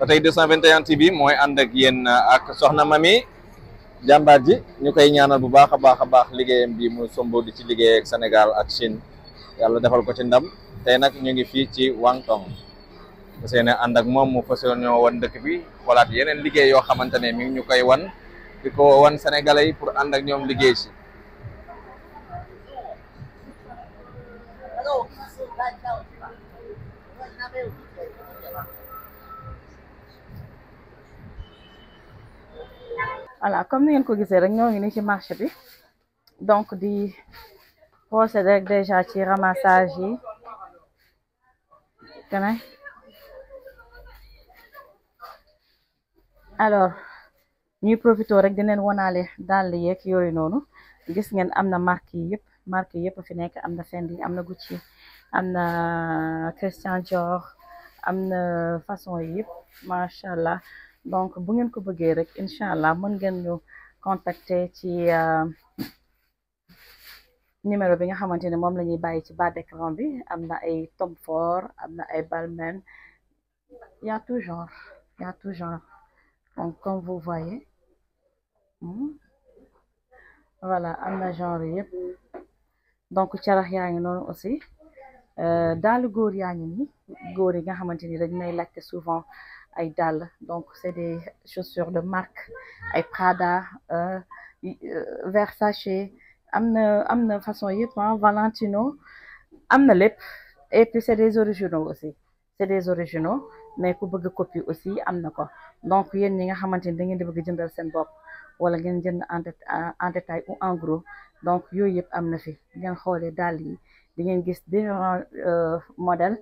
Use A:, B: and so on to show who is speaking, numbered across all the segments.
A: tey 221 TV mooy ànd ak yéen ak soxna Mamy jàmbaar ji ñu koy ñaanal bu baax a baax liggéeyam bi mu sombo di ci liggéey ak Sénégal ak Chine yàlla defal ko ci ndam tey nag ñu ngi fii ci Wangtong fas yéene ànd ak moom mu fas yéene wan dëkk bi walaat yeneen liggéey yoo xamante ne mi ngi ñu koy wan di ko wan sénégalais yi pour ànd ak ñoom liggéey si.
B: voilà comme ni ngeen ko gisee rek ñoo ngi ni ci marché bi donc di procéder rek déjà ci ramassage yi kene alors ñuy profité rek dineen wanaale dàll yeeg yooyu noonu gis ngeen am na marque yi yëpp fi nekk am na Fendi am na Gucci am na Christian Dior am na façon yi yëpp macha allah. Donc bu ngeen ko bëggee rek incha allah mën ngeen ñu contacter ci numéro bi nga xamante ne moom la ñuy bàyyi ci bas d'écran bi am na ay Tom Ford am na ay Balmain y a tout genre donc comme vous voyez voilà am na genre yëpp donc carax yaa ngi noonu aussi daalu góor yaa ngi ni góor yi nga xamante ni dañ may laajte souvent ay dàll donc c'est des chaussures de marque ay Prada Versace am na façon yëpp Valentino am na lépp et puis c'est des originaux aussi mais ku bëgg copie aussi am na ko donc yéen ñi nga xamante ni da ngeen di bëgg jëndal seen bopp wala ngeen jënd en détail ou en gros donc yooyu yëpp am na fi ngeen xoolee dàll yi di ngeen gis différents modèles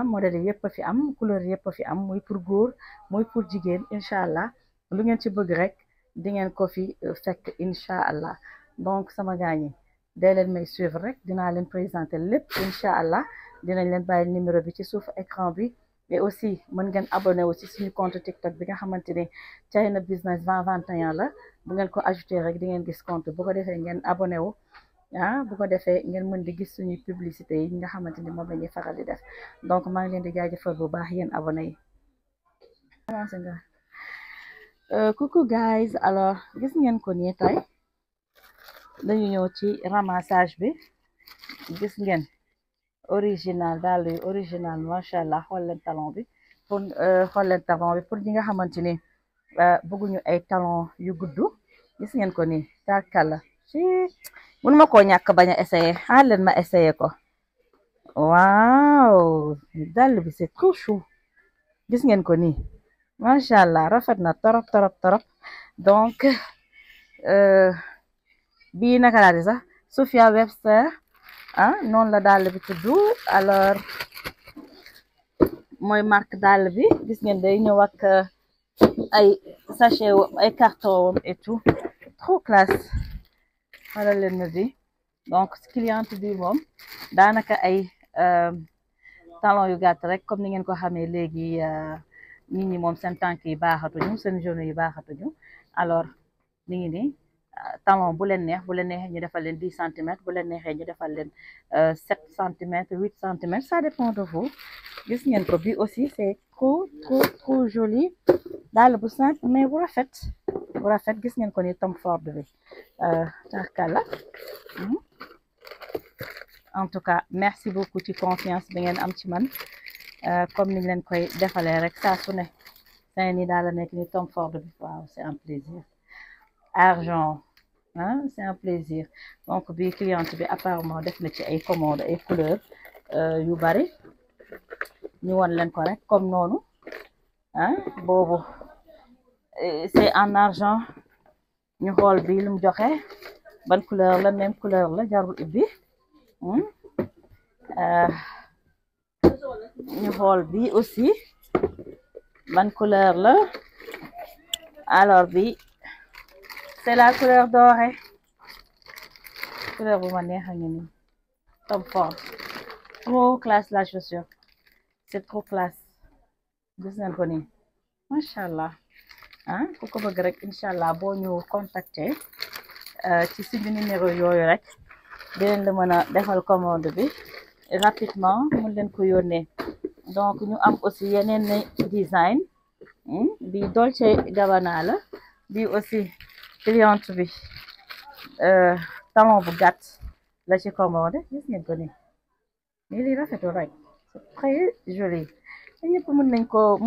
B: modèle yi yëpp a fi am couleur yëpp a fi am muy pour góor muy pour jigéen incha allah lu ngeen ci bëgg rek di ngeen ko fi fekk incha allah donc sama gaañi day leen may suivre rek dinaa leen présenter lépp incha allah dinañ leen bàyyi numéro bi ci suuf écran bi mais aussi mën ngeen abonné aussi suñu compte TikTok bi nga xamante ni China Business 2021 la bu ngeen ko ajouté rek di ngeen gis compte bu ko defee ngeen abonné wu bu ko defee ngeen mën di gis suñuy publicité yi nga xamante ni moom la ñuy faral di def donc maa ngi leen di jaajëfal bu baax yéen abonné yi. Coucou guys, alors gis ngeen ko nii tey dañu ñëw ci ramassage bi gis ngeen original daal yu original macha allah xool leen talon bi pour ñi nga xamante ni bëgguñu ay talon yu gudd gis ngeen ko nii tarkala ci mun ma koo ñàkk bañ a essayer xaar leen ma essayer ko waaw dàll bi c'est trop chou gis ngeen ko nii macha allah rafet na torop donc bii naka laa di sax Sophia Webster noonu la dàll bi tudd alors mooy marque dàll bi gis ngeen day ñëw ak ay sachet ay carton et tout trop classe xalal leen na di donc cliente bi moom daanaka ay talon yu gàtt rek comme ni ngeen ko xamee léegi nit ñi moom seen tànk yi baaxatuñu seen genou yi baaxatuñu alors ni ngi ni talon bu leen neexee ñu defal leen 10 centimètres bu leen neexee ñu defal leen 7 centimètres 8 centimètres ça dépend de vous gis ngeen ko bi aussi c'est trop joli daal bu simple mais bu rafet gis ngeen ko ni Tom Ford bi tarkala en tout cas merci beaucoup ci confiance bi ngeen am ci man comme niñ leen koy defalee rek saa su ne saa ni daal la nekk ni Tom Ford bi waaw c'est un plaisir argent c'est un plaisir donc bi cliente bi apparemment def na ci ay commande ay couleurs yu bari ñu won leen ko rek comme noonu boobu c'est en argent ñu xool bi lu mu joxe ban couleur la même couleur la jarul ibbi ñu xool bi aussi ban couleur la alors bi c'est la couleur dorée couleur bu ma neex a ngi nii Tom Ford trop classe la chaussure c'est trop classe gis ngeen ko nii macha allah ku ko bëgg rek incha allah boo ñu contacter ci suñu numéro yooyu rek dinañ la mën a defal commande bi rapidement mën leen ko yónnee donc ñu am aussi yeneen design bi Dolce Gabbana la bi aussi cliente bi talon bu gàtt la ci commandé gis ngeen ko ni mais lii rafetul rek c'est très joli te ñëpp mën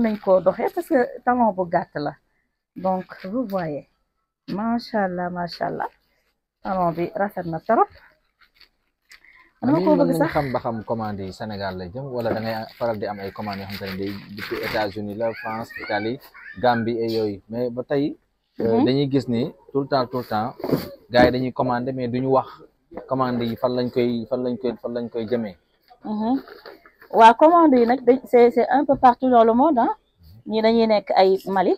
B: nañ koo doxee parce que talon bu gàtt la donc vous voyez macha allah talon bi rafet na trop. dama ko bëgg sax
C: xam ba xam commande yi Sénégal lay jëm wala da ngay faral di am ay commandes yoo xam te ne day depuis États-Unis la France Italie Gambie et yooyu mais ba tey dañuy gis ni tout le temps gars yi dañuy commander mais duñu wax commande yi fan lañ koy jëmee.
B: waaw commande yi nag c'est un peu partout dans le monde ah ñii dañuy nekk ay Mali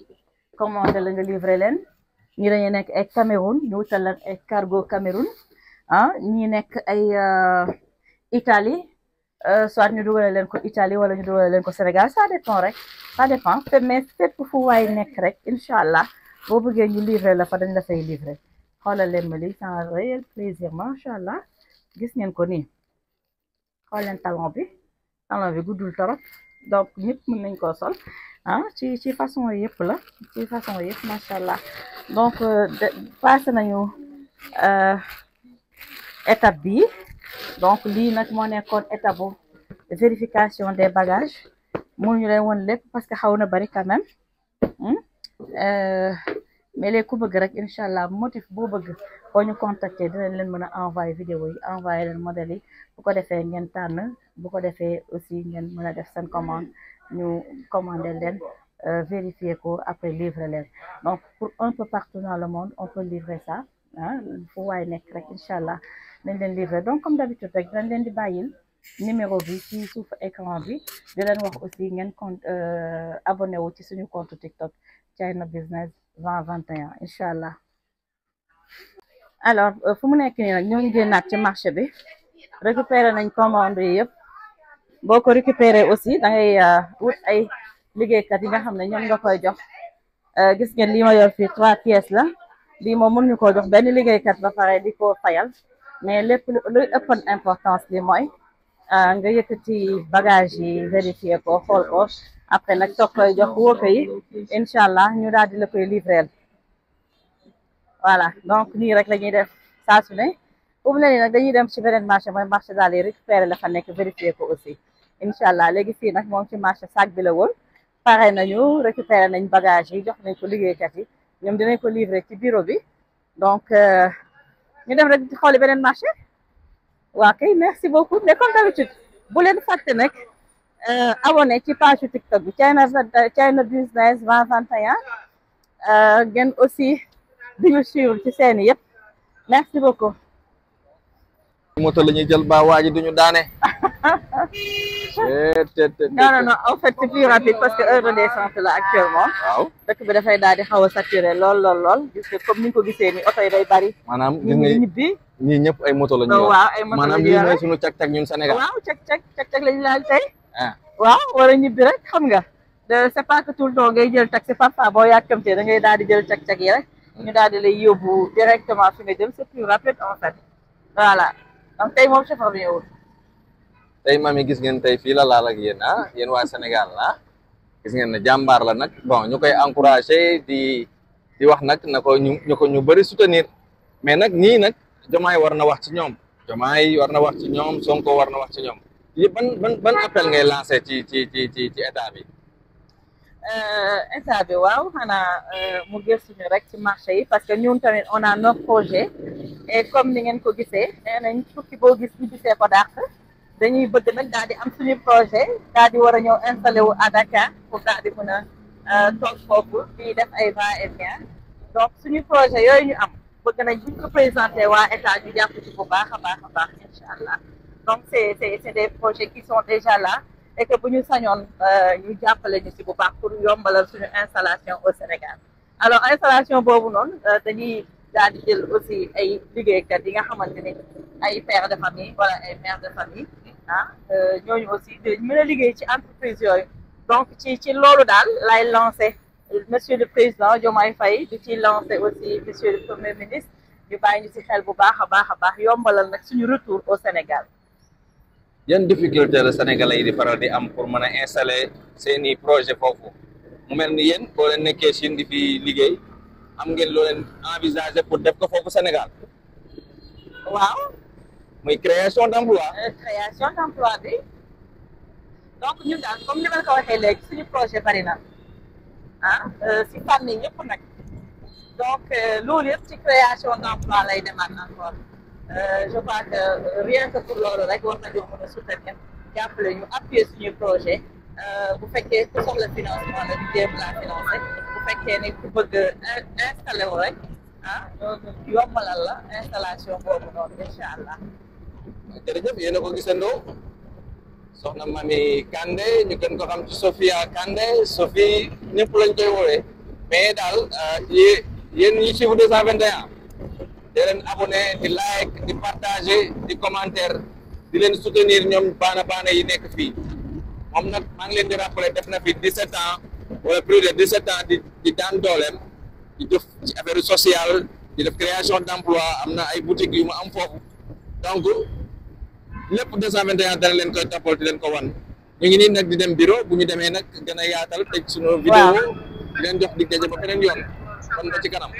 B: commande la nga livrer leen ñii dañuy nekk ay Cameroun ñu wutal leen ay cargo Cameroun ah ñii nekk ay Italie soit ñu dugale leen ko Italie wala ñu dugale leen ko Sénégal ça dépend mais fépp fu waay nekk rek incha allah boo bëggee ñu livrer la fa dañ la fay livrer xoolal leen ma lii c'est un réel plaisir macha allah gis ngeen ko nii xool leen talon bi guddul torop donc ñëpp mën nañ koo sol ah ci façon yëpp la ci façon yëpp macha allah donc passé nañu étape bi donc lii nag moo nekkoon étape bu vérification des bagages mënuñu leen woon lépp parce que xaw na bari quand même mais léegi ku bëgg rek incha allah motif boo bëgg boo ñu contacter dinañ leen mën a envoyer vidéo yi envoyer leen modèle yi bu ko defee ngeen tànn bu ko defee aussi ngeen mën a def seen commande ñu commander leen vérifier ko après livrer leen donc pour un peu partout dans le monde on peut livrer ça ah fu waay nekk rek incha allah nañ leen livrer donc comme d'habitude rek dinañ leen di bàyyil numéro bi ci suuf écran bi di leen wax aussi ngeen compte abonné wu ci suñu compte TikTok China Business 2021 incha allah. alors fu mu nekk nii nag ñoo ngi génnaat ci marché bi récupérer nañ commande yi yëpp boo ko récupérer aussi da ngay wut ay liggéeykat yi nga xam ne ñoom nga koy jox gis ngeen lii ma yor fii 3 pièces la lii moom mënuñu koo jox benn liggéeykat ba pare di ko fayal mais lépp luy ëppan importance li mooy nga yëkkati bagage yi vérifier ko xool ko après nag soog koy jox wóope yi incha allah ñu daal di la koy livrer voilà donc nii rek la ñuy def saa su ne fu mu ne nii nag dañuy dem ci beneen marché mooy marché daal di récupérer la fa nekk vérifier ko aussi incha allah léegi fii nag moom ci marché sac bi la woon pare nañu récupérer nañ bagage yi jox nañ ko liggéeykat yi ñoom dinañ ko livrer ci bureau bi donc ñu dem rek ci xooli beneen marché waa kay merci beaucoup mais comme d'habitude bu leen fàtte nag abonné ci page TikTok bi China Business 2021 ngeen aussi di ñu suivre ci seeni yëpp merci beaucoup.
A: moto la ñuy jël ba waa ji duñu daane.
B: non en fait c'est plus rapide parce que heure de descente la actuellement.
A: waaw
B: dëkk bi dafay daal di xaw a saturé lool gis nga comme ni nga ko gisee ni oto yi day bari.
A: maanaam gis nga
B: ñibbi.
A: ñii ñëpp ay moto la ñu yor.
B: waaw ay moto la
A: maanaam
B: ñu
A: lii
B: yor
A: mooy suñu cag-cag ñun Sénégal.
B: waaw cag-cag lañu laal tey.
A: ah
B: waaw wala ñibbi rek xam nga c'est pas que tout le temps ngay jël taxi parfois boo yàkkamtee da ngay daal di jël cag-cag yi rek ñu daal di lay yóbbu directement fi nga jëm c'est plus rapide en fait voilà donc tey moom chauffeur bi ñëwul.
A: tey mami gis ngeen tey fii la laal ak yéen ah yéen waa Sénégal ah gis ngeen ne jàmbaar la nag bon ñu koy encouragé di wax nag na ko ñu bëri soutenir mais nag ñii nag Diomaye war na wax ci ñoom Diomaye war na wax ci ñoom Sonko war na wax ci ñoom yëpp ban appel ngay lancé ci état bi.
B: état bi waaw xanaa mu gëstuñu rek ci marché yi parce que ñun tamit on a nos projets et comme ni ngeen ko gisee nee nañ tukki boo gis ñu gisee ko dàq dañuy bëgg nag daal di am suñu projet daal di war a ñëw installé wu à Dakar pour daal di mën a toog foofu di def ay va et vient donc suñu projet yooyu ñu am bëgg nañ buñ ko présenté waa état ñu jàpp ci bu baax a baax incha allah donc c'est des projets qui sont déjà là et que bu ñu sañoon ñu jàppale ñu ci bu baax pour yombalal suñu installation au Sénégal alors installation boobu noonu dañuy daal di jël aussi ay liggéeykat yi nga xamante ni ay pères de famille wala ay mères de famille ah ñooñu aussi dañ mën a liggéey ci entreprise yooyu donc ci loolu daal lay lancé monsieur le président Diomaye Faye di ci lancé aussi monsieur le premier ministre ñu bàyyi ñu ci xel bu baax a baax yombalal nag suñu retour au Sénégal.
A: yan difficulté la Sénégalais yi di faral di am pour mën a installer seeni projet foofu mu mel ni yéen boo leen nekkee Chine di fi liggéey am ngeen loo leen envisager pour def ko foofu Sénégal
B: waaw
A: muy création d'emploi.
B: création d'emploi bi donc ñun daal comme ni ma la ko waxee léegi suñu projet bari na si fànn yi ñëpp nag donc loolu yëpp ci création d'emploi lay demaat encore je crois que rien que pour loolu rek war nañoo mën a soutenir jàppale ñu appuyer suñu projet bu fekkee ku soxla financement la di jéem laa financé bu fekkee ni ku bëgg installé wu rek yombalal la installation boobu noonu incha allah.
A: jërëjëf yéen a ko gisandoo soxna Mamy Kandé ñu gën ko xam ci Sophia Kandé Sophie ñëpp lañ koy woowee mais daal yéen ñi suivre 221 di leen abonné di like di partager di commentaire di leen soutenir ñoom baana yi nekk fii moom nag maa ngi leen di rappeler def na fi 17 ans wala plus de 17 ans di daan dooleem di def ci affaire sociale di def création d'emploi am na ay boutiques yu mu am foofu donc lépp 221 dana leen koy toppal di leen ko wan ñu ngi nii nag di dem bureau bu ñu demee nag gën a yaatal teg suñu vidéo di leen jox dig daje ba beneen yoon kon ba ci kanam.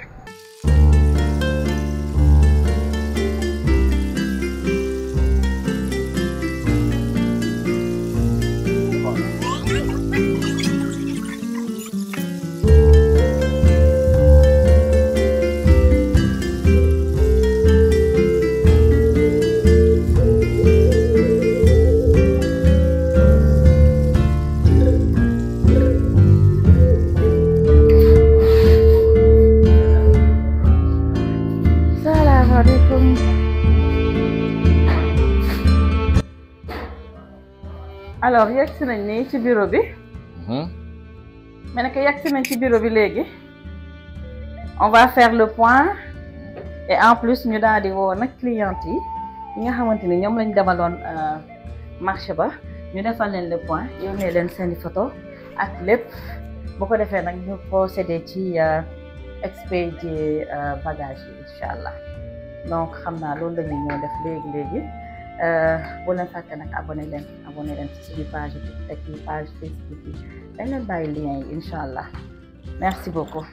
B: alors yegg si nañ nii ci bureau bi mais nag yegg si nañ ci bureau bi léegi on va faire le point et en plus ñu daal di woo nag clientes yi nga xamante ni ñoom lañ demaloon marché ba ñu defal leen le point yónnee leen seeni photo ak lépp bu ko defee nag ñu procédé ci expédier bagage yi incha allah donc xam naa loolu la ñuy ñëw def léegi bu leen fàtte nag abonné leen ci suñu page TikTok yi page Facebook yi dañ leen bàyyi lien yi incha allah merci beaucoup.